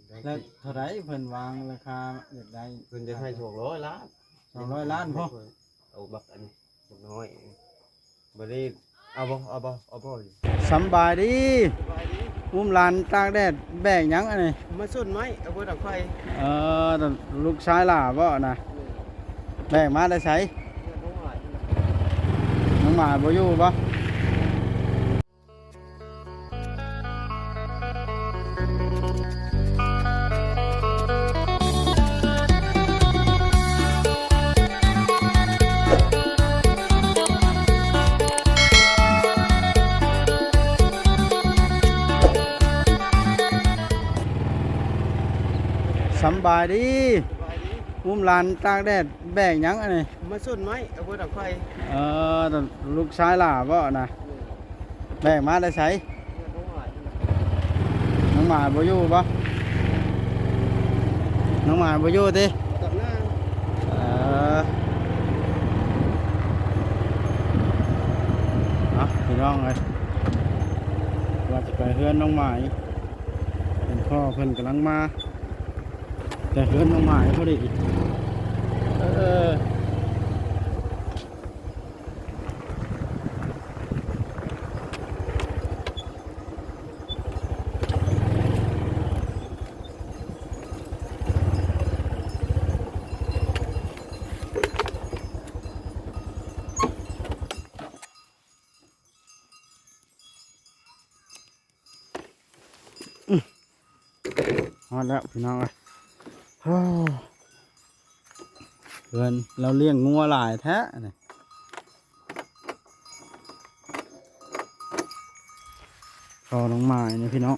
ແລ້ວເທົ່າໃດເພິ່ນວາງລາຄາຢາກໄດ້? ເພິ່ນຈະໃຫ້ສອງຮ້ອຍລ້ານ. ສອງຮ້ອຍລ້ານພຸ້ນ. ເອົາບັກອັນ ບັກນ້ອຍ ບັດນີ້ເອົາບໍ່ ເອົາບໍ່ ເອົາບໍ່? ສຳບາຍດີ. ສະບາຍດີ. ອຸ້ມຫຼານຕາກແດດ ແບກຫຍັງອັນນີ້? ມາສົນໄມ້ ເອົາເບີດອອກໄຟ. ເອີ ລູກຊາຍຫຼ້າບໍ່ນະ? ແມ່ນ. ແບກມາແຕ່ໃສ? ນ້ອງໝາຍ ນ້ອງໝາຍບໍ່ຢູ່ບໍ່? ສຳບາຍດີ. ສະບາຍດີ. ອຸ້ມຫຼານຕາກແດດ ແບກຫຍັງອັນນີ້? ມາສົນໄມ້ ເອົາເບີດອອກໄຟ. ເອີ ລູກຊາຍຫຼ້າບໍ່ນະ? ແມ່ນ. ແບກມາແຕ່ໃສ? ນ້ອງໝາຍ ນ້ອງໝາຍບໍ່ຢູ່ບໍ່? ນ້ອງໝາຍບໍ່ຢູ່ຕິ? ເອີ ເອົາ ພີ່ນ້ອງເອີຍ ວ່າຈະໄປເຮືອນນ້ອງໝາຍ ເຫັນພໍ່ເພິ່ນກຳລັງມາ ແຕ່ເຮືອນນ້ອງໝາຍພໍດີ. ເອີ ຮອດແລ້ວພີ່ນ້ອງເອີຍ. ເຮືອນລາວລ້ຽງງົວຫຼາຍແທ້ນີ້ ພໍ່ນ້ອງໝາຍນີ້ພີ່ນ້ອງ.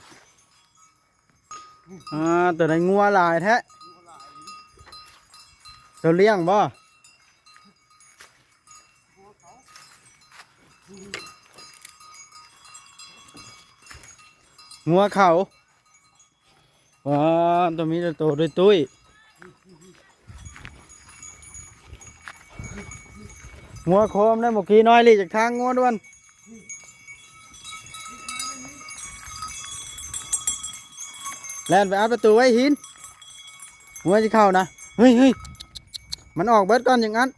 ອ່າ ໂຕໃດງົວຫຼາຍແທ້? ເຈົ້າລ້ຽງບໍ່? ງົວເຂົາ. ວ້າ ໂຕມີແຕ່ໂຕຕຸ້ຍໆ. ງົວໂຄມໄດ້ ໝົກກີນ້ອຍຫຼີກຈາກທາງງົວດ່ວນ. ແລ່ນໄປອັດປະຕູໄວ້ຫີນ ງົວຊິເຂົ້ານະ. ເຮີ້ຍ ເຮີ້ຍ ມັນອອກເບິດກ່ອນຈັ່ງອັດ.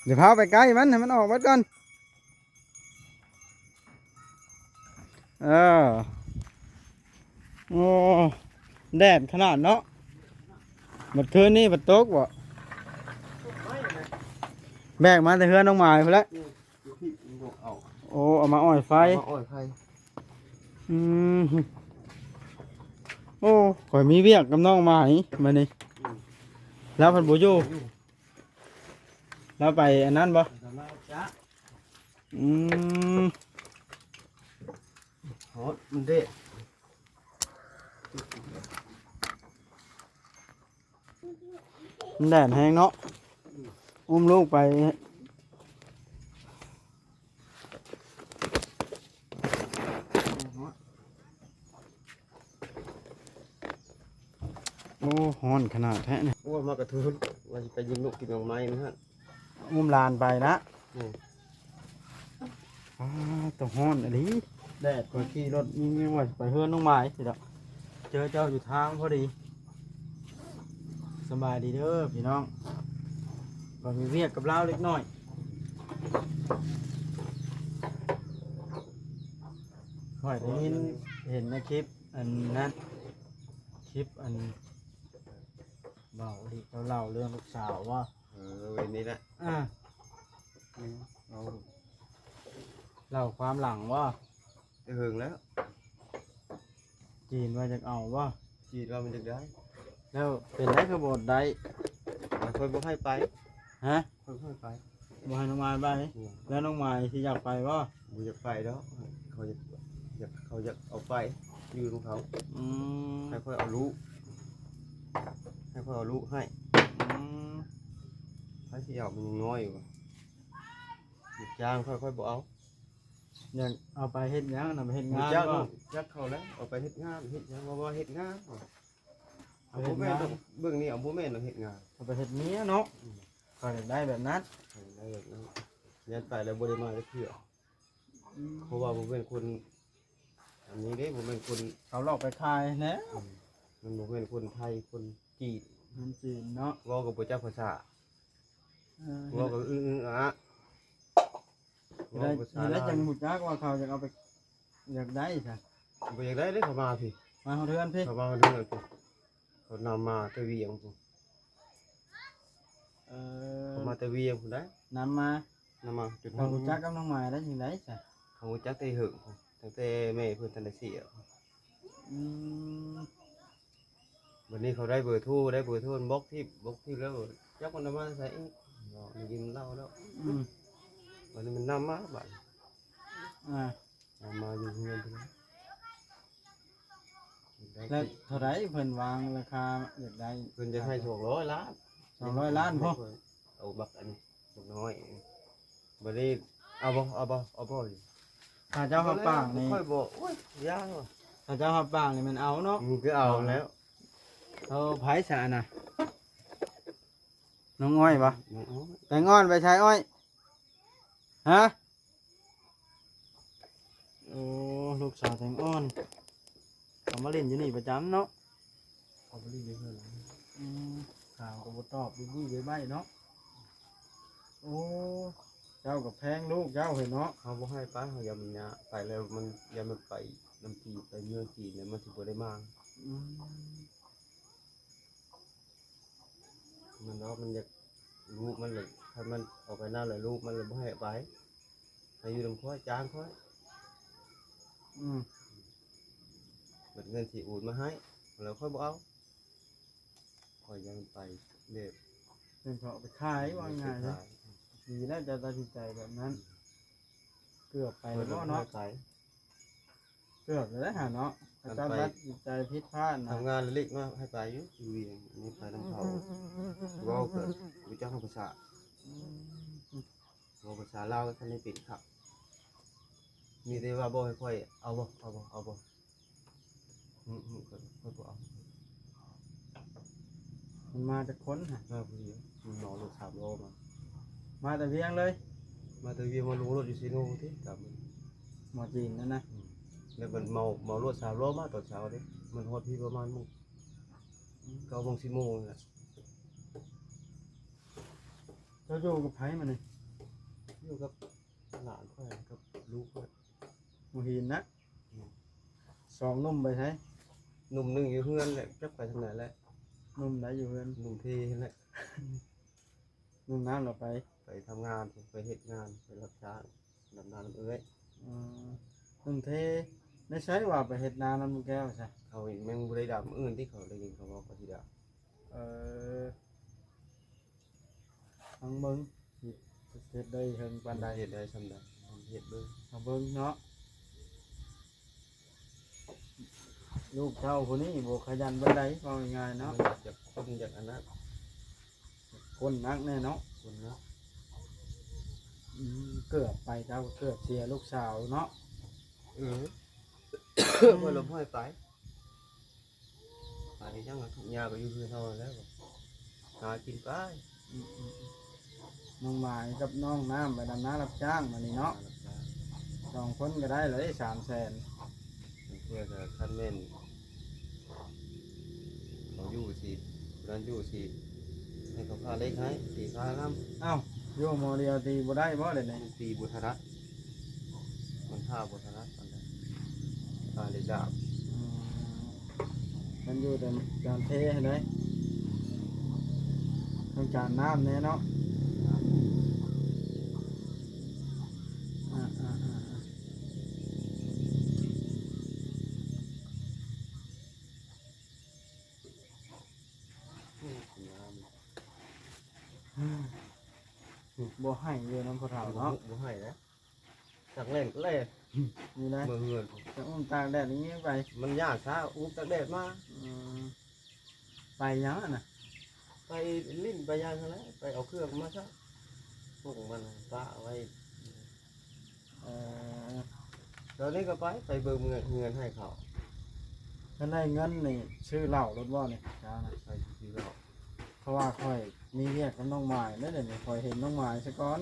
ຢ່າພາໄປໃກ້ມັນ ໃຫ້ມັນອອກເບິດກ່ອນ. ເອີ ໂອ້ ແດດຂະໜາດເນາະ. ເມື່ອຄືນນີ້ມັນຕົກບໍ່? ແບກມາແຕ່ເຮືອນນ້ອງໝາຍພຸ້ນແຫຼະ. ໂອ້ ເອົາມາອ້ອຍໄຟ ເອົາມາອ້ອຍໄຟ. ອືມ ໂອ້ ຂ້ອຍມີວຽກກັບນ້ອງໝາຍມື້ນີ້. ອືມ ລາວເພິ່ນບໍ່ຢູ່ ລາວໄປອັນນັ້ນບໍ່? ອືມ ໂຫ ມັນເດະ ມັນແດດແຮງເນາະ. ອືມ ອຸ້ມລູກໄປ. ໂອ້ ຮ້ອນຂະໜາດແທ້ນີ້. ໂອ້ ມາກະທຶນ ວ່າຊິໄປຍິງນົກກິນໜໍ່ໄມ້ຫັ້ນ. ອຸ້ມຫຼານໄປນະ. ອືມ ອ້າ ໂຕຮ້ອນອີ່ຫຼີ ແດດ. ຂ້ອຍຂີ່ລົດຍິງໆ ວ່າຊິໄປເຮືອນນ້ອງໝາຍຊິດອກ ເຈີເຈົ້າຢູ່ທາງພໍດີ. ສະບາຍດີເດີພີ່ນ້ອງ ຂ້ອຍມີວຽກກັບລາວເລັກນ້ອຍ. ຂ້ອຍໄດ້ຍິນເຫັນໃນຄລິບອັນນັ້ນ ຄລິບອັນ ເວົ້າອີກ ເຈົ້າເລົ່າເລື່ອງລູກສາວບໍ່? ເອີ ເວັນນີ້ແຫຼະ. ອ່າ ເວົ້າ ເລົ່າຄວາມຫຼັງບໍ່? ແຕ່ເຫິງແລ້ວ. ຈີນວ່າຢາກເອົາບໍ່? ຈີນວ່າມັນຢາກໄດ້. ແລ້ວເປັນໄດຄືບໍ່ໄດ້? ຂ້ອຍບໍ່ໃຫ້ໄປ. ຮະ? ຂ້ອຍບໍ່ໃຫ້ໄປ. ບໍ່ໃຫ້ນ້ອງໝາຍໄປ. ອືມ ແລ້ວນ້ອງໝາຍຊິຢາກໄປບໍ່? ບໍ່ຢາກໄປດອກ ເຂົາຢາກ ຢາກ ເຂົາຢາກເອົາໄປຢູ່ນຳເຂົາ. ອືມ ໃຫ້ຂ້ອຍເອົາລູກ ໃຫ້ຂ້ອຍເອົາລູກໃຫ້. ອືມ ໃຜຊິເອົາ ມັນຍັງນ້ອຍຢູ່. ລູກຈ້າງຂ້ອຍ ຂ້ອຍບໍ່ເອົາ. ຢາກເອົາໄປເຮັດຫຍັງນະ? ໄປເຮັດງານບໍ່? ຈັກເຂົາແລ້ວ ເອົາໄປເຮັດງານ ເຮັດຫຍັງ ວ່າ ວ່າເຮັດງານ. ເອົາ ເຮັດງານ ບໍ່ແມ່ນດອກ ເບິ່ງນີ້ ເອົາ ບໍ່ແມ່ນດອກເຮັດງານ ເອົາໄປເຮັດເມຍເນາະ. ອືມ ຂ້ອຍຢາກໄດ້ແບບນັ້ນ ຢາກໄດ້ແບບນັ້ນ. ຢ້ານໄປແລ້ວບໍ່ໄດ້ມາຈັກເທື່ອ. ອືມ ເພາະວ່າບໍ່ແມ່ນຄົນ ອັນນີ້ເດ້ ບໍ່ແມ່ນຄົນ ເຂົາຫຼອກໄປຂາຍແຫຼະ ອືມ ມັນບໍ່ແມ່ນຄົນໄທ ຄົນຈີນ ຄົນຈີນເນາະ ເວົ້າກໍບໍ່ຈັກພາສາ ເອີ ເວົ້າກໍອຶອາ ເວົ້າພາສາລາວ ຈັ່ງຮູ້ຈັກວ່າເຂົາຢາກເອົາໄປ ຢາກໄດ້ຊະ ບໍ່ຢາກໄດ້ເດ້ ເຂົາມາພີ້ ມາຮອດເຮືອນພີ້ ເຂົາມາຮອດເຮືອນພີ້ ເຂົານຳມາແຕ່ວຽງພຸ້ນ ເອີ ເຂົາມາແຕ່ວຽງພຸ້ນໄດ໋ ນຳມາ ນຳມາຈົນຮອດ ເຂົາຮູ້ຈັກກັບນ້ອງໝາຍໄດ້ຈັ່ງໃດຊະ ເຂົາຮູ້ຈັກແຕ່ເຫິງ ຕັ້ງແຕ່ແມ່ເພິ່ນທັນໄດ້ເສຍ ອືມ ບັດນີ້ເຂົາໄດ້ເບີໂທ ໄດ້ເບີໂທ ບລັອກຖິ້ມ ບລັອກຖິ້ມແລ້ວ ຈັກມັນເອົາມາໃສອີກ ເນາະ ໄດ້ຍິນເລົ່າແລ້ວ ອືມ ບັດນີ້ມັນນຳມາບາດ ອ່າ ເອົາມາຢູ່ເຮືອນພຸ້ນ ແລ້ວເທົ່າໃດເພິ່ນວາງລາຄາຢາກໄດ້ ເພິ່ນຢາກໃຫ້ສອງຮ້ອຍລ້ານ ສອງຮ້ອຍລ້ານພຸ້ນ ເອົາບັກອັນນີ້ ບັກນ້ອຍ ບັດນີ້ເອົາບໍ່ ເອົາບໍ່ ເອົາບໍ່ ຖ້າເຈົ້າຮັບປາກນີ້ ຂ້ອຍບໍ່ ໂອ້ຍ ຢ່າວ່າ ຖ້າເຈົ້າຮັບປາກນີ້ແມ່ນເອົາເນາະ ມັນກໍເອົາແລ້ວ ເອົາໃຜຊະນະ ນ້ອງອ້ອຍບໍ່ ນ້ອງອ້ອຍ ແຕງອ່ອນໄປໃສອ້ອຍ ຮະ ໂອ້ ລູກສາວແຕງອ່ອນ ເຂົາມາຫຼິ້ນຢູ່ນີ້ປະຈຳເນາະ ເຂົາມາຫຼິ້ນຢູ່ເຮືອນ ອືມ ຖາມກໍບໍ່ຕອບ ບຶ້ຍໆໄວ້ໆເນາະ ໂອ້ ເຈົ້າກໍແພງລູກເຈົ້າເຫັນເນາະ ເຮົາບໍ່ໃຫ້ໄປ ເຮົາຢ້ານມັນຍາກ ໄປແລ້ວມັນ ຢ້ານມັນໄປນຳຈີນ ໄປເມືອງຈີນແລ້ວມັນຊິບໍ່ໄດ້ມາ ອືມ ມັນເນາະ ມັນຢາກ ລູກມັນລະ ຄັນມັນອອກໄປນຳລະ ລູກມັນລະບໍ່ໃຫ້ໄປ ໃຫ້ຢູ່ນຳຂ້ອຍ ຈ້າງຂ້ອຍ ອືມ ເບິດເງິນທີ່ໂອນມາໃຫ້ແລ້ວຂ້ອຍບໍ່ເອົາ ຂ້ອຍຍັງໄປແບບ ເພິ່ນເຂົາເອົາໄປຂາຍ ວ່າງ່າຍໆ ດີແລ້ວເຈົ້າຕັດສິນໃຈແບບນັ້ນ ເກືອບໄປແລ້ວເນາະ ເກືອບແລ້ວຫັ້ນເນາະ ເຂົາເຈົ້າຕັດສິນໃຈຜິດພາດນະ ທຳງານເລັກນ້ອຍໃຫ້ໄປຢູ່ ຢູ່ວຽງ ອັນນີ້ໄປນຳເຂົາ ເວົ້າກໍຮູ້ຈັກພາສາ ອືມ ເວົ້າພາສາລາວກໍທັນໄດ້ເປັນຄັກ ມີແຕ່ວ່າບອກໃຫ້ຂ້ອຍ ເອົາບໍ່ ເອົາບໍ່ ເອົາບໍ່ ອືມ ຂ້ອຍ ຂ້ອຍບໍ່ເອົາ ມັນມາຈັກຄົນຫະ ມາຜູ້ດຽວ ມັນເໝົາລົດສາມລໍ້ມາ ມາແຕ່ວຽງເລີຍ ມາແຕ່ວຽງ ມາລົງລົດຢູ່ເຊໂນພຸ້ນຕິ ຕາມໝໍຈີນນັ້ນນະ ອືມ ແລ້ວມັນເໝົາ ເໝົາລົດສາມລໍ້ມາຕອນເຊົ້າເດ້ ມັນຮອດພີ້ປະມານໂມງ ອືມ ເກົ້າໂມງ ສິບໂມງນີ້ແຫຼະ ເຈົ້າຢູ່ກັບໃຜມື້ນີ້ ຢູ່ກັບ ຫຼານຂ້ອຍກັບລູກຂ້ອຍ ບໍ່ເຫັນນະ ອືມ ສອງໜຸ່ມໄປໃສ ໜຸ່ມໜຶ່ງຢູ່ເຮືອນແຫຼະ ຈັກໄປທາງໃດແຫຼະ ໜຸ່ມໃດຢູ່ເຮືອນ ໜຸ່ມເທຫັ້ນແຫຼະ ໜຸ່ມນຳລາວໄປ ໄປທຳງານ ໄປເຮັດງານ ໄປຮັບຈ້າງ ດຳນານຳເອື້ອຍ ອືມ ໜຸ່ມເທ ໃນໃສວ່າໄປເຮັດນານຳລຸງແກ້ວຊະ ເຂົາຍັງບໍ່ໄດ້ດຳ ມື້ອື່ນທີ່ເຂົາໄດ້ຍິນເຂົາເວົ້າ ເຂົາຊິດຳ ເອີ ລອງເບິ່ງ ເຮັດ ເຮັດໄດ້ເຖິງປານໃດ ເຮັດໄດ້ສ່ຳໃດ ເຮັດເບິ່ງ ເອົາເບິ່ງເນາະ ລູກເຈົ້າຜູ້ນີ້ບໍ່ຂະຫຍັນປານໃດ ເວົ້າງ່າຍໆເນາະ ມັນຢາກຄົນ ຢາກອັນນັ້ນ ຄົນໜັກແນ່ເນາະ ຄົນໜັກ ອືມ ເກືອບໄປ ເຈົ້າເກືອບເສຍລູກສາວເນາະ ເອີ ເພິ່ນລົມຫ້ອຍໄປ ໄປຫຍັງ ທຸກຍາກໍຢູ່ເຮືອນເຮົາແລ້ວ ຫາກິນໄປ ອືມໆໆ ນ້ອງໝາຍກັບນ້ອງນ້ຳໄປດຳນາຮັບຈ້າງບາດນີ້ເນາະ ຮັບຈ້າງ ສອງຄົນກໍໄດ້ແລ້ວເດ້ສາມແສນ ເພື່ອຈະ ຄັນແມ່ນ ເຂົາຢູ່ຊິ ຜູ້ນັ້ນຢູ່ຊິ ໃຫ້ເຂົາຄ່າເຫຼັກໃຫ້ ຕີຄ່ານ້ຳ ເອົ້າ ຢູ່ໝໍດຽວຕີບໍ່ໄດ້ບໍ່ເດນີ້ ມັນຕີບໍ່ຖະໜັດ ມັນຜ່າບໍ່ຖະໜັດປານໃດ ຜ່າເຫຼັກດາບ ອືມ ມັນຢູ່ແຕ່ຈານເທຫັ້ນເດ້ ຕ້ອງການນ້ຳແນ່ເນາະ ອາໆໆ ບໍ່ໃຫ້ຢູ່ນຳພໍ່ເຖົ້າເນາະ ບໍ່ໃຫ້ແລ້ວ ຈັກແລ່ນແລ່ນ ນີ້ນະ ເມືອເຮືອນ ຈະອຸ້ມຕາກແດດນີ້ໄປ ມັນຢ້ານຊາ ອຸ້ມຕາກແດດມາ ອືມ ໄປຫຍັງຫັ້ນນະ ໄປຫຼິ້ນໄປຫຍັງຫັ້ນແຫຼະ ໄປເອົາເຄື່ອງມາຊະ ສົ່ງມັນປະໄວ້ ເອີ ຕອນນີ້ກໍໄປ ໄປເບິ່ງເຮືອນ ເຮືອນໃຫ້ເຂົາ ຄັນໄດ້ເງິນນີ້ຊື້ເຫຼົ້າໂລດບໍ່ນີ້ ເຈົ້ານະ ໄປຊື້ເຫຼົ້າ ເພາະວ່າຂ້ອຍມີວຽກກັບນ້ອງໝາຍເດ້ ດຽວນີ້ຂ້ອຍເຫັນນ້ອງໝາຍຊະກ່ອນ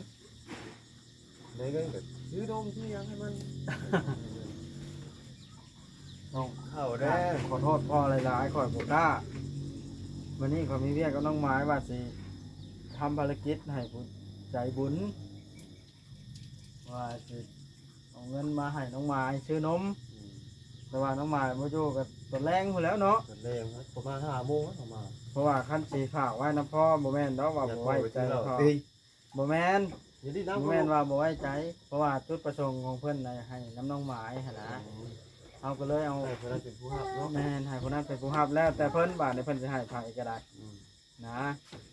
ໄດ້ເງິນກໍ ຊື້ນົມຊື້ຫຍັງໃຫ້ມັນ. ນ້ອງ ເຂົ້າແດ່ ຂໍໂທດພໍ່ຫຼາຍໆ ຂ້ອຍບໍ່ກ້າ. ມື້ນີ້ຂ້ອຍມີວຽກກັບນ້ອງໝາຍ ວ່າຊິທຳພາລະກິດໃຫ້ຜູ້ໃຈບຸນ ວ່າຊິເອົາເງິນມາໃຫ້ນ້ອງໝາຍຊື້ນົມ. ອືມ ແຕ່ວ່ານ້ອງໝາຍບໍ່ຢູ່ ກໍຕອນແລງພຸ້ນແລ້ວເນາະ ຕອນແລງປະມານຫ້າໂມງເຮົາມາ. ເພາະວ່າຄັນຊິຝາກໄວ້ນຳພໍ່ ບໍ່ແມ່ນດອກວ່າບໍ່ໄວ້ໃຈພໍ່. ບໍ່ແມ່ນ ບໍ່ແມ່ນວ່າບໍ່ໄວ້ໃຈ ເພາະວ່າຈຸດປະສົງຂອງເພິ່ນນະ ໃຫ້ນຳນ້ອງໝາຍຫັ້ນນະ. ອືມ ເຮົາກໍເລີຍເອົາ ໃຫ້ຜູ້ນັ້ນເປັນຜູ້ຮັບເນາະ. ແມ່ນ ໃຫ້ຜູ້ນັ້ນເປັນຜູ້ຮັບແລ້ວແຕ່ເພິ່ນ ບາດນີ້ເພິ່ນຊິໃຫ້ໃຜກໍໄດ້. ອືມ ນະ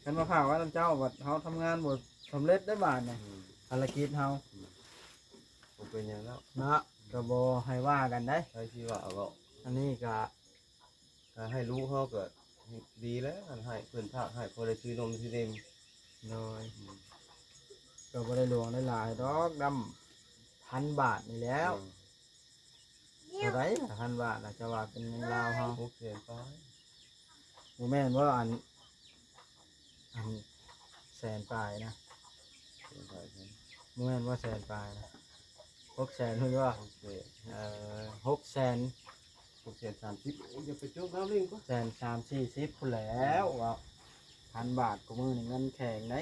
ຄັນມາຝາກໄວ້ນຳເຈົ້າ ບັດເຮົາທຳງານບໍ່ສຳເລັດໄດ້ບາດນີ້. ອືມ ພາລະກິດເຮົາ. ອືມ ບໍ່ເປັນຫຍັງແລ້ວເນາະ ກໍບໍ່ໃຫ້ວ່າກັນໄດ໋. ໃຜຊິວ່າເອົາເບາະ ອັນນີ້ກໍ ຖ້າໃຫ້ລູກເຮົາກໍດີແລ້ວ ຄັນໃຫ້ເພິ່ນຝາກໃຫ້ ພໍໄດ້ຊື້ນົມຊື້ເນັມ. ໂດຍ ອືມ ກໍບໍ່ໄດ້ຫຼວງໄດ້ຫຼາຍດອກ ດຳພັນບາດນີ້ແລ້ວ. ອືມ ເທົ່າໃດລະພັນບາດນະ ຈະວ່າເປັນເງິນລາວເຮົາ? ຫົກແສນປາຍ. ບໍ່ແມ່ນບໍ່ ອັນ ອັນແສນປາຍນະ ແສນປາຍ ບໍ່ແມ່ນບໍ່ແສນປາຍນະ ຫົກແສນພຸ້ນບໍ່? ຫົກແສນ ເອີ ຫົກແສນ ຫົກແສນສາມສິບ. ໂອ້ຍ ຢ່າໄປໂຈກນ້ຳຫຼິ້ນກວ່າ ແສນສາມສີ່ສິບພຸ້ນແລ້ວ. ອືມ ເວົ້າ ພັນບາດ ຄູ່ມື້ນີ້ເງິນແຂງໄດ໋.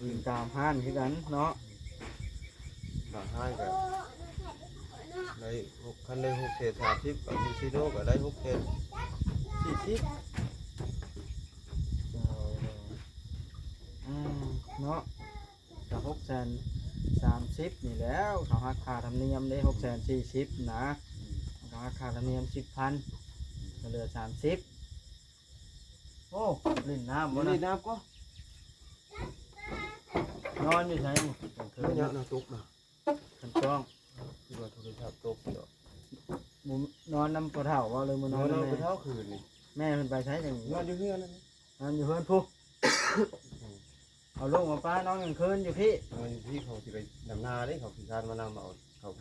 ອີງຕາມຮ້ານຄືກັນເນາະ ບາງຮ້ານກໍໄດ້ຫົກ ຄັນໄດ້ຫົກແສນສາມສິບ ບາງທີຊີໂນກໍໄດ້ຫົກແສນສີ່ສິບ. ເອີ ເນາະ ກໍຫົກແສນສາມສິບນີ້ແຫຼ້ວ ເຂົາຫັກຄ່າທຳນຽມເດ້ ຫົກແສນສີ່ສິບນະ ເຂົາຫັກຄ່າທຳນຽມສິບພັນ ກໍເຫຼືອສາມສິບ. ໂອ້ ຫຼິ້ນນ້ຳບໍ່ນະ? ຫຼິ້ນນ້ຳກໍ ນອນຢູ່ໃສນີ້ກາງຄືນ? ຍາມນ້ຳຕົກນະ ຄັນຕ້ອງ ຄິດວ່າໂທລະສັບຕົກດອກ. ບໍ່ນອນນຳພໍ່ເຖົ້າບໍ່ ຫຼືມານອນນຳແມ່? ນອນນຳພໍ່ເຖົ້າຄືນນີ້. ແມ່ເພິ່ນໄປໃສຈັ່ງ? ນອນຢູ່ເຮືອນນັ້ນ ນອນຢູ່ເຮືອນພຸ້ນ. ອືມ ເອົາລູກມາປ້ານອນກາງຄືນຢູ່ພີ້ ນອນຢູ່ພີ້. ເຂົາຊິໄປດຳນາເດ້ ເຂົາຂີ້ຄ້ານມານຳເອົາ ເຂົາ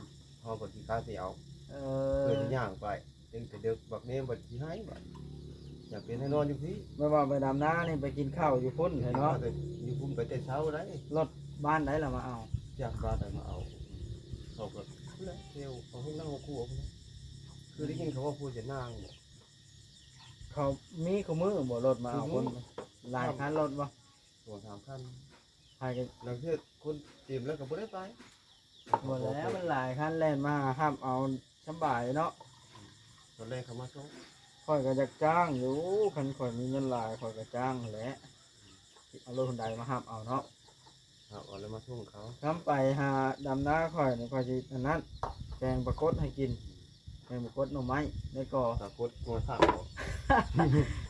ເຮົາກໍຂີ້ຄ້ານຊິເອົາ. ເອີ ເພິ່ນຍ່າງໄປ ຕື່ນແຕ່ເດິກ ບັກເນມບັດຊິໃຫ້ ບັດຢາກເປັນໃຫ້ນອນຢູ່ພີ້. ແມ່ນວ່າໄປດຳນານີ້ໄປກິນເຂົ້າຢູ່ພຸ້ນແຫຼະເນາະ ຢູ່ພຸ້ນໄປແຕ່ເຊົ້າໄດ໋. ລົດບ້ານໃດລະມາເອົາ? ຈາກບ້ານໃດມາເອົາ? ເຂົາກໍພຸ້ນແຫຼະ ແຖວເຂົາເຮັດນາຫົວຄົວພຸ້ນແຫຼະ. ຄືໄດ້ຍິນເຂົາເວົ້າຜູ້ຈະນາງ ເຂົາມີຄູ່ມື້ບໍ່ລົດມາເອົາຄົນ? ຫຼາຍຄັນລົດບໍ່? ສອງສາມຄັນ ໃຜກໍ ລາງເທື່ອຄົນເຕັມແລ້ວກໍບໍ່ໄດ້ໄປ. ບໍ່ແລ້ວ ມັນຫຼາຍຄັນແລ່ນມາຮັບເອົາສະບາຍເນາະ. ຕອນແລກເຂົາມາສົ່ງ ຂ້ອຍກໍຢາກຈ້າງຢູ່ ຄັນຂ້ອຍມີເງິນຫຼາຍ ຂ້ອຍກໍຈ້າງຫັ້ນແຫຼະ ເອົາລົດຮຸນໄດມາຮັບເອົາເນາະ. ເອົາ ເອົາແລ້ວມາສົ່ງເຂົາ. ນຳໄປຫາດຳນາຂ້ອຍນີ້ ຂ້ອຍຊິອັນນັ້ນ ແກງປາກົດໃຫ້ກິນ ແກງປາກົດໜໍ່ໄມ້ ແລ້ວກໍປາກົດຫົວຜັກບໍ?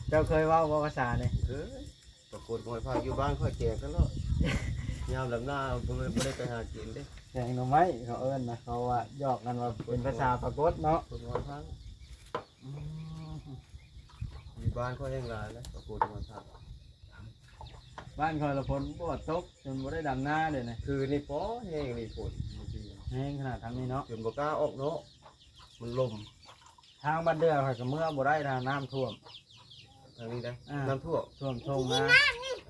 ເຈົ້າເຄີຍເວົ້າບໍ່ພາສານີ້? ເຄີຍ. ປາກົດຫົວຜັກຢູ່ບ້ານຂ້ອຍແກງຕະຫຼອດ ຍາມດຳນາບໍ່ ບໍ່ໄດ້ໄປຫາກິນເດ້. ແກງໜໍ່ໄມ້ເຂົາເອີ້ນນະ ເຂົາວ່າຫຍອກກັນວ່າເປັນພາສາປາກົດເນາະ. ປາກົດຫົວຜັກ. ອືມ ຢູ່ບ້ານຂ້ອຍແຮ່ງຫຼາຍແຫຼະ ປາກົດຫົວຜັກ. ບ້ານຂ້ອຍລະຝົນບໍ່ຕົກ ຈົນບໍ່ໄດ້ດຳນາເດ້ນະ. ຄືນີ້ພໍແຮງນີ້ຝົນ ແຮງຂະໜາດທາງນີ້ເນາະ ຈົນບໍ່ກ້າອອກເນາະ ມັນລົມ. ທາງບ້ານເດືອຂ້ອຍກໍເມືອບໍ່ໄດ້ ຖ້ານ້ຳຖ້ວມ. ທາງນີ້ໄດ໋ ອ່າ ນ້ຳຖ້ວມ ຖ້ວມທົ່ງນາ.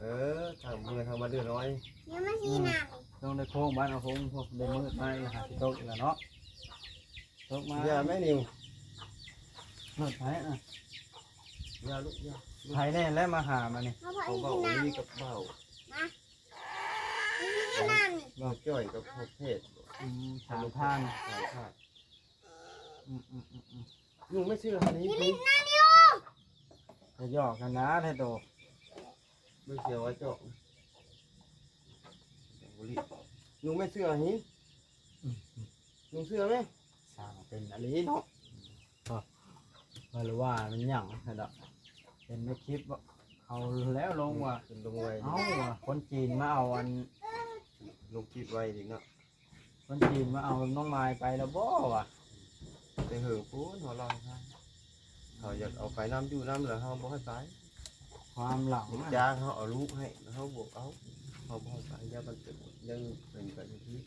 ເອີ ທາງເມືອທາງບ້ານເດືອນ້ອຍ ຍັງມາຊິນ້ຳ ອືມ ຕ້ອງໄດ້ໂຄ້ງບ້ານເອົາໂຄ້ງ ພວກໄດ້ມືດມາອີກ ຫາຊິຕົກອີກແລ້ວເນາະ. ຕົກມາ ຢ່າແມ່ນິວ ລົດໃຜນະ? ຢ່າລູກ ຢ່າ ໃຜແນ່ແຫຼະມາຫາມານີ້? ເຂົາເວົ້າອັນນີ້ກັບບ່າວ ມາ ນີ້ນ້ຳນີ້ ບ່າວຈ້ອຍກັບພໍ່ເພດ. ອືມ ສາມທ່ານ ສາມທ່ານ. ອືມໆໆໆ ນຸ່ງແມ່ເສື້ອຫັ້ນນີ້ ນີ້ນ້ຳຢູ່ ຈະຫຍອກກັນນະແທ້ໂຕ. ເບິ່ງເສື້ອວ່າຈອກ ບໍ່ລີ ນຸ່ງແມ່ເສື້ອຫັ້ນນີ້. ອືມ ນຸ່ງເສື້ອແມ່ ຊ່າງເປັນອີ່ຫຼີເນາະ. ເອີ ບໍ່ຮູ້ວ່າມັນຫຍັງຫັ້ນດອກ ເຫັນໃນຄລິບເຂົາແລ້ວລົງວ່າ ເພິ່ນລົງໄວ້ ເອົາວ່າ ຄົນຈີນມາເອົາອັນ ລົງຄລິບໄວ້ອີກເນາະ. ຄົນຈີນມາເອົານ້ອງມາຍໄປແລ້ວບໍ່ວະ? ແຕ່ເຫິງພຸ້ນ ເຮົາເລົ່າໃຫ້ຟັງ ເຂົາຢາກເອົາໄປນຳຢູ່ນຳ ແລ້ວເຮົາບໍ່ໃຫ້ໄປ. ຄວາມຫຼັງ ລູກຈ້າງເຮົາເອົາລູກໃຫ້ ເຮົາບໍ່ເອົາ ເຮົາບໍ່ໃຫ້ໄປ ຢ້ານມັນເປັນ ຍັງເປັນໄປຢູ່ທີ່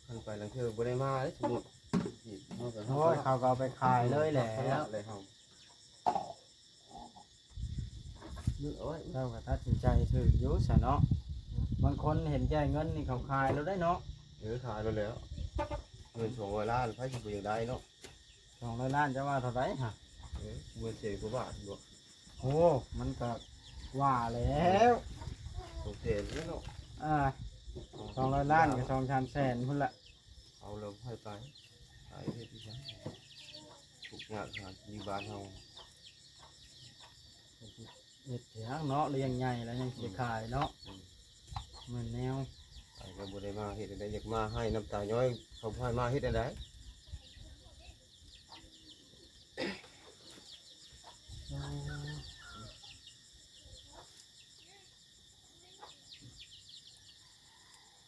ຄັນໄປລາງເທື່ອບໍ່ໄດ້ມາເດ້ ສົມມຸດ ເຮົາກໍ ໂອ້ຍ ເຮົາກໍເອົາໄປຂາຍເລີຍແຫຼະ ຂະໜາດເລີຍເຮົາ. ເຈົ້າກໍຕັດສິນໃຈຖືກຢູ່ຊະເນາະ. ບາງຄົນເຫັນແກ່ເງິນນີ້ເຂົາຂາຍແລ້ວໄດ໋ເນາະ. ເອີ ຂາຍແລ້ວແຫຼະ ເງິນສອງຮ້ອຍລ້ານ ໃຜຊິບໍ່ຢາກໄດ້ເນາະ. ສອງຮ້ອຍລ້ານ ເຈົ້າວ່າເທົ່າໃດຫະ? ເອີ ບໍ່ເສຍກວ່າບາດບໍ່? ໂອ້ ມັນກໍວ່າແລ້ວ ສອງແສນແລ້ວເນາະ. ອ່າ ສອງຮ້ອຍລ້ານກໍສອງສາມແສນພຸ້ນລະ. ເອົາແລ້ວໃຜໄປ ໄປເຮັດອີ່ຫຍັງ? ທຸກຍາກຫາກິນຢູ່ບ້ານເຮົາ. ເຮັດຫຍັງເນາະ ລ້ຽງໃຫຍ່ແລ້ວຍັງຊິຂາຍເນາະ. ອືມ ແມ່ນແນວ ໄປກໍບໍ່ໄດ້ມາເຮັດແນວໃດ ຢາກມາໄຫ້ນ້ຳຕາຍ້ອຍ ເຂົາພາມາເຮັດແນວໃດ?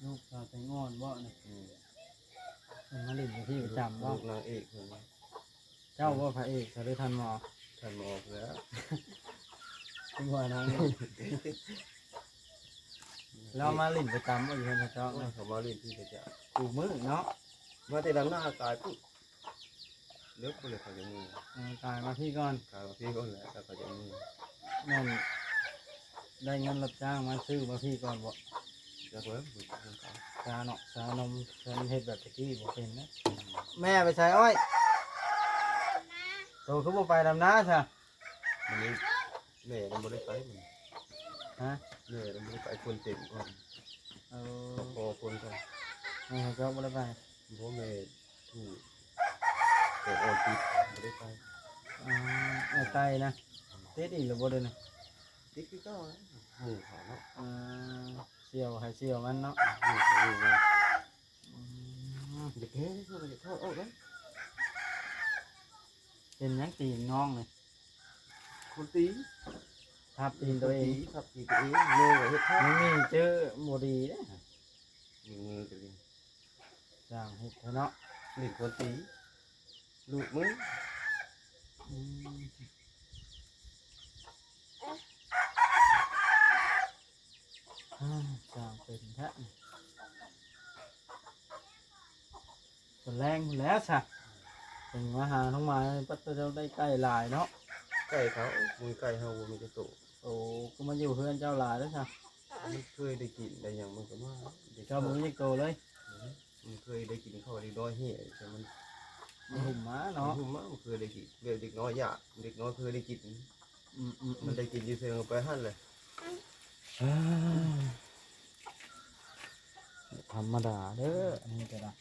ລູກສາວແຕງອ່ອນບໍ່ນະ? ອືມ ເພິ່ນມາຫຼິ້ນຢູ່ພີ້ປະຈຳບໍ່? ລູກນາງເອກເພິ່ນ. ເຈົ້າບໍ່ພະເອກ ຫຼືທ່ານໝໍ? ທ່ານໝໍແລ້ວ ຄືວ່ານາງເອກ ລາວມາຫຼິ້ນປະຈຳບໍ່ຢູ່ເຮືອນເຂົາເຈົ້າ? ໂອ້ຍ ເຂົາມາຫຼິ້ນພີ້ປະຈຳ ຄູ່ມື້ເນາະ. ມາແຕ່ດຳນາກາຍພຸ້ນ ເລິກພຸ້ນແຫຼະເຂົາຈະເມືອ. ເອີ ກາຍມາພີ້ກ່ອນ ກາຍມາພີ້ກ່ອນແຫຼະ ແລ້ວເຂົາຈະເມືອ. ແມ່ນໄດ້ເງິນຮັບຈ້າງມາຊື້ມາພີ້ກ່ອນບໍ່? ຈັກແລ້ວ ຊາເນາະ ຊານມ ເພິ່ນເຮັດແບບຕະກີ້ບໍ່ເປັນນະ. ອືມ ແມ່ໄປໃສອ້ອຍ? ໂຕຄືບໍ່ໄປດຳນາຊະ? ມື້ນີ້ແມ່ນບໍ່ໄດ້ໄປມື້ນີ້. ຮະ? ແມ່ນບໍ່ໄດ້ໄປ ຄົນເຕັມກ່ອນ. ເອີ ກໍພໍຄົນກ່ອນ. ແມ່ເຈົ້າບໍ່ໄດ້ໄປ? ບໍ່ ແມ່ ອືມ ແຕ່ອອນຕິດ ບໍ່ໄດ້ໄປ. ອ່າ ອ້າຍໄກ່ນະ ຕິດອີກແລ້ວບໍ່ເດນີ້? ຕິດຄືເກົ່ານະ ໝູ່ເຂົາເນາະ. ອ່າ ສ່ຽວໃຜສ່ຽວມັນເນາະ. ໝູ່ເຂົາໝູ່ມັນ. ອືມ ຢາກແກ້ ຢາກຖອດອອກເດ້. ເປັນຫຍັງຕີນນ້ອງນີ້? ຄົນຕີ ທັບຕີນຕົວເອງ ຄົນຕີ ທັບຕີນຕົວເອງ. ແມ່ກໍເຮັດທັບ ມັນມີເຈີບໍ່ດີເດ້. ມືກໍດີ ຊ່າງເຮັດເຖາະເນາະ ເປັນຄົນຕີ ລູກມຶງ. ອືມ ອ້າ ຊ່າງເປັນແທ້. ຕອນແລງພຸ້ນແຫຼະຊະ ຈຶ່ງມາຫານ້ອງໝາຍ. ປັດເຈົ້າໄດ້ໄກ່ຫຼາຍເນາະ. ໄກ່ເຂົາ ມີໄກ່ເຮົາບໍ່ມີຈັກໂຕ. ໂອ້ ຄືມາຢູ່ເຮືອນເຈົ້າຫຼາຍເດ້ຊະ. ມັນເຄີຍໄດ້ກິນໄດ້ຫຍັງມັນກໍມາ. ເຈົ້າບໍ່ມີຈັກໂຕເລີຍ? ອືມ ມັນເຄີຍໄດ້ກິນເຂົ້າເດັກນ້ອຍເຮຍ ແຕ່ມັນ ມັນຫຸ້ມມາເນາະ ມັນຫຸ້ມມາ ມັນເຄີຍໄດ້ກິນ ແບບເດັກນ້ອຍຢາກ ເດັກນ້ອຍເຄີຍໄດ້ກິນ. ອືມໆໆ ມັນໄດ້ກິນຢູ່ເທິງ ເອົາໄປຫັ້ນແຫຼະ. ອ່າ ທຳມະດາເດີ້ ອັນນີ້ກໍໄດ້.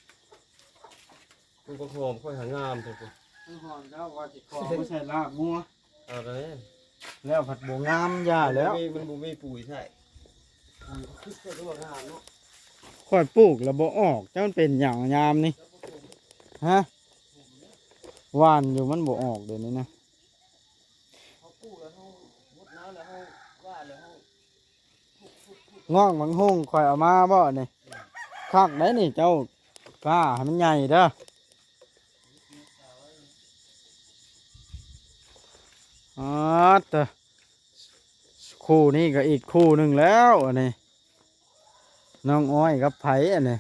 ມັນກໍຫອມ ຂ້ອຍຫາງາມແທ້ພຸ້ນ. ມັນຫອມ ເຈົ້າວ່າຊິຂໍມາໃສ່ລາບງົວ. ເອົາເລີຍ ແລ້ວພັດບໍ່ງາມ ຢ່າແລ້ວ. ມັນບໍ່ມີ ມັນບໍ່ມີປຸ໋ຍໃສ່. ຄືເຈົ້າວ່າງາມເນາະ. ຂ້ອຍປູກແລ້ວບໍ່ອອກ ຈັກມັນເປັນຫຍັງຍາມນີ້ ຮະ? ຫວ່ານຢູ່ມັນບໍ່ອອກດຽວນີ້ນະ. ເຮົາປູກແລ້ວ ເຮົາຫົດນ້ຳແລ້ວ ເຮົາຫວ່ານແລ້ວ ເຮົາ ງອກບັກຫຸ່ງຂ້ອຍເອົາມາບໍ່ນີ້? ຄັກໄດ໋ນີ້ ເຈົ້າກ້າໃຫ້ມັນໃຫຍ່ເດີ້. ອາດເຕີ ຄູ່ນີ້ກໍອີກຄູ່ໜຶ່ງແລ້ວ ອັນນີ້ ນ້ອງອ້ອຍກັບໃຜ ອັນນີ້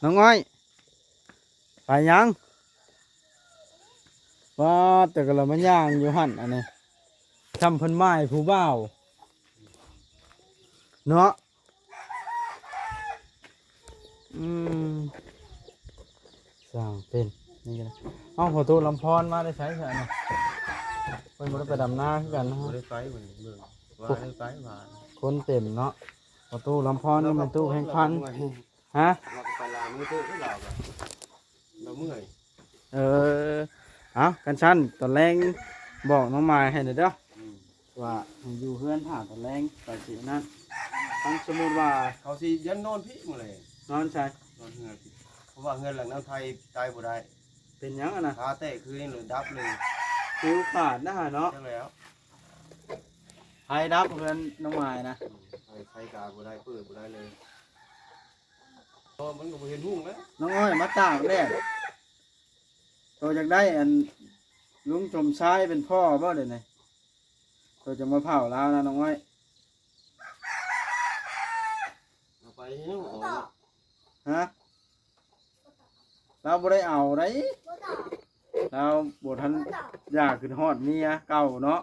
ນ້ອງອ້ອຍ ໄປຫຍັງ? ປາດ ແຕ່ກໍລະມາຍ່າງຢູ່ຫັ້ນ ອັນນີ້ ຊ່ຳເພິ່ນໝາຍຜູ້ບ່າວເນາະ. ອືມ ຊ່າງເປັນ ນີ້ກໍໄດ້. ເອົ້າ ພໍ່ຕູ້ລຳພອນມາແຕ່ໃສຊະ ອັນນີ້? ເພິ່ນບໍ່ໄດ້ໄປດຳນາຄືກັນນະ? ບໍ່ໄດ້ໄປມື້ນີ້ ເບິ່ງວ່າໄດ້ໄປວ່າ ຄົນເຕັມເນາະ. ພໍ່ຕູ້ລຳພອນກັບແມ່ຕູ້ແພງພັນ. ຮະ? ລາວກໍໄປຫຼາຍມື້ເຕີບແລ້ວ ລາວກໍ ລາວເມື່ອຍ. ເອີ ເອົ້າ ຄັນຊັ້ນຕອນແລງບອກນ້ອງໝາຍໃຫ້ແດ່ເດີ້ ອືມ ວ່າໃຫ້ຢູ່ເຮືອນຖ້າຕອນແລງ ໄປຊິນັ້ນ. ຄັນສົມມຸດວ່າເຂົາຊິຍັນນອນພີ້ມື້ແລງ ນອນໃສ? ນອນເຮືອນພີ້ ເພາະວ່າເຮືອນຫຼັງນັ້ນໄຟຕາຍບໍ່ໄດ້. ເປັນຫຍັງຫັ້ນນະ? ຄາແຕກຄືນີ້ເລີຍ ດັບເລີຍ ຟິວຂາດນະຫັ້ນເນາະ. ຈັ່ງແລ້ວ ໄຟດັບເຮືອນນ້ອງໝາຍນະ. ອືມ ໄຟ ໄຟກາບໍ່ໄດ້ ເປີດບໍ່ໄດ້ເລີຍ. ເອີ ມັນກໍບໍ່ເຫັນຮຸ່ງແລ້ວ. ນ້ອງອ້ອຍມາຕາກແດດ ໂຕຢາກໄດ້ອັນລຸງສົມຊາຍເປັນພໍ່ບໍ່ດຽວນີ້? ໂຕຈະມາເຜົາລາວນະນ້ອງອ້ອຍ. ເອົາໄປໃຫ້ນ້ອງອ້ອຍເນາະ. ຮະ? ລາວບໍ່ໄດ້ເອົາໃດ໋ ລາວບໍ່ທັນຢາກ ຄິດຮອດເມຍເກົ່າເນາະ.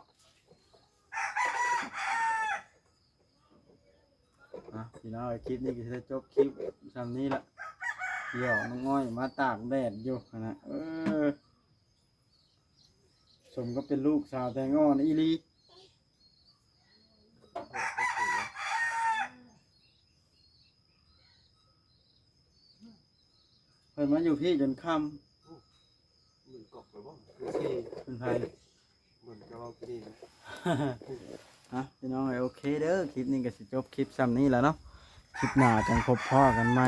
ພີ່ນ້ອງເອີຍ ຄລິບນີ້ກໍຊິໄດ້ຈົບຄລິບຊ່ຳນີ້ລະ. ດຽວນ້ອງອ້ອຍມາຕາກແດດຢູ່ຫັ້ນນະ. ເອີ ສົມກັບເປັນລູກສາວແຕງອ່ອນອີ່ຫຼີ. ເພິ່ນມາຢູ່ພີ້ຈົນຄ່ຳ. ໝື່ນກອກໄປບໍ່? ເປັນໃຜ? ໝື່ນກະເວົ້າກິນເອງ. ອ່ະ ພີ່ນ້ອງເອີຍ ໂອເຄເດີ ຄລິບນີ້ກໍຊິຈົບຄລິບຊ່ຳນີ້ລະເນາະ. ຄລິບໜ້າຈັ່ງພົບພໍ້ກັນໃໝ່.